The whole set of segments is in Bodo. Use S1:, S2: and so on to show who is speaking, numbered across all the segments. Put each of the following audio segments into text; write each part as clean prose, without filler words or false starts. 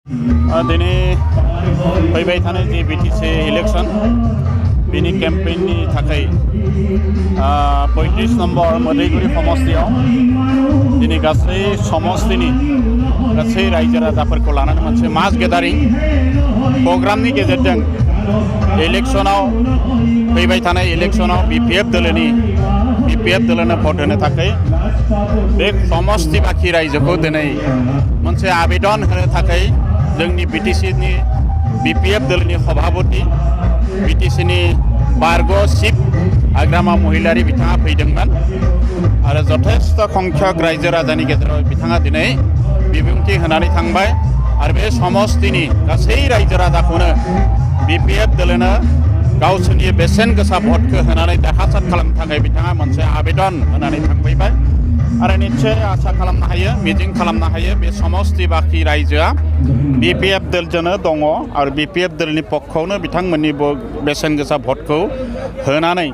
S1: दिनै फैबाय थानाय जि बिटिसि इलेक्शन बिनि केम्पेइननि थाखाय 35 नम्बर मोदैगुरि समस्तियाव दिनै गासै समस्तिनि गासै रायजो राजाफोरखौ लानानै मोनसे मास गेदारिं प्रग्रामनि गेजेरजों इलेक्शनाव फैबाय थानाय इलेक्शनाव बिपिएफ दोलोनो भट होनो थाखाय बे समस्ति बाखि रायजोखौ दिनै मोनसे आवेदन होनो थाखाय जोंनि बिटिसिनि बिपिएफ दोलोनि सभापति बिटिसिनि बारग' चिफ आग्रामा महिलारि बिथाङा फैदोंमोन आरो जथेस्थ संख्यक रायजो राजानि गेजेराव बिथाङा दिनै बिबुंथि होनानै थांबाय आरो बे समस्तिनि गासै रायजो राजाखौनो बिपिएफ दोलोनो गावसोरनि बेसेन गोसा भटखौ होनानै देरहासार खालामनो थाखाय बिथाङा मोनसे आवेदन होनानै थांफैबाय आरो निश्चय आसा खालामनो हायो मिजिं खालामनो हायो बे समस्ति बाखि रायजोआ बिपिएफ दोलजोंनो दङ आरो बिपिएफ दोलनि पक्षआवनो बिथांमोननि बेसेन गोसा भटखौ होनानै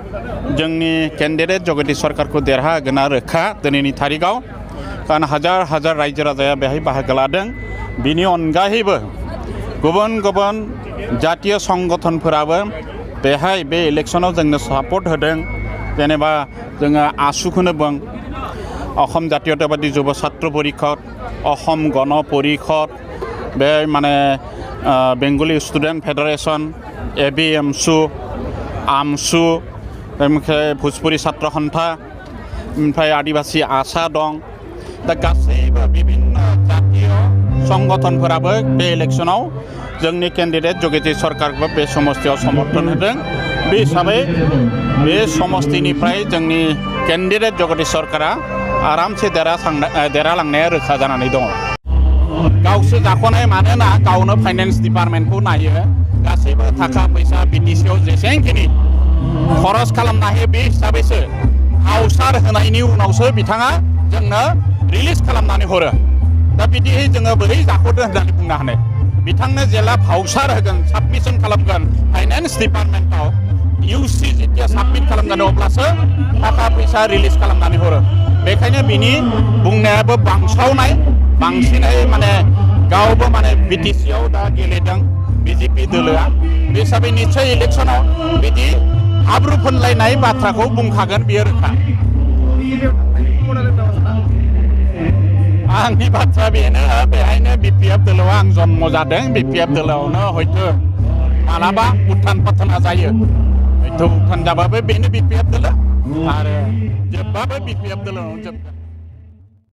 S1: जोंनि केन्डिडेट जगदीश सरकारखौ देरहाहोगोना रोखा दिनैनि तारिखआव कारण हाजार रायजो राजाया बेहाय बाहागो लादों बिनि अनगायैबो गुबुन गुबुन जातीय संगठनफोराबो बेहाय बे इलेक्शनाव जोंनो सापर्ट होदों जेनेबा जोङो आसुखौनो बुं অসম জাতীয়তাবাদী যুৱ ছাত্ৰ পৰিষদ অসম গণ পৰিষদ बे माने बेंगली स्टूडेंट फेडरेशन एबीएमसु आमसु ओमफ्राय भोजपुरी छात्र सन्था ओमफ्राय आदिवासी आसा दं दा गासैबो विभिन्न जातीय संगठनफोराबो बे इलेक्शनाव जोंनि कैंडिडेट जगदीश सरकारखौ बे समस्तियाव समर्थन होदों बे हिसाबै बे समस्तिनिफ्राय जोंनि कैंडिडेट जगदीश सरकारा आरामसे देरहालांनाया रोखा जानानै दङ गावसो जाख'नाय मानोना गावनो फाइनेन्स डिपार्टमेन्टखौ नायो गासैबो थाखा फैसा बिटिसिआव जेसेबांखिनि खरस खालामनो हायो बे हिसाबैसो फावसार होनायनि उनावसो बिथाङा जोंनो रिलिज खालामनानै हरो दा बिदिहै जोङो बोरै जाख'दो होननानै बुंनो हानो बिथांनो जेला फावसार होगोन साबमिसन खालामगोन फाइनेन्स डिपार्टमेन्टआव इउसि जेथिया साबमिट खालामगोन अब्लासो थाखा फैसा रिलिज खालामनानै हरो बेखायनो बिनि बुंनायाबो बांसावनाय बांसिनै माने गावबो माने बिटिसिआव दा गेलेदों बिजेपि दोलोआ बे हिसाबै निश्चय इलेक्शनाव बिदि हाब्रु फोनलायनाय बाथ्राखौ बुंखागोन बियो रोखा आंनि बाथ्रा बेनो बेहायनो बिपिएफ दोलोआव आं जन्म जादों बिपिएफ दोलोआवनो हयतो मालाबा उत्थान पथना जायो हयतो उत्थान जाबाबो बेनो बिपिएफ दोलो आरो जोबबाबो बिपिएफ दोलोआवनो जोबगोन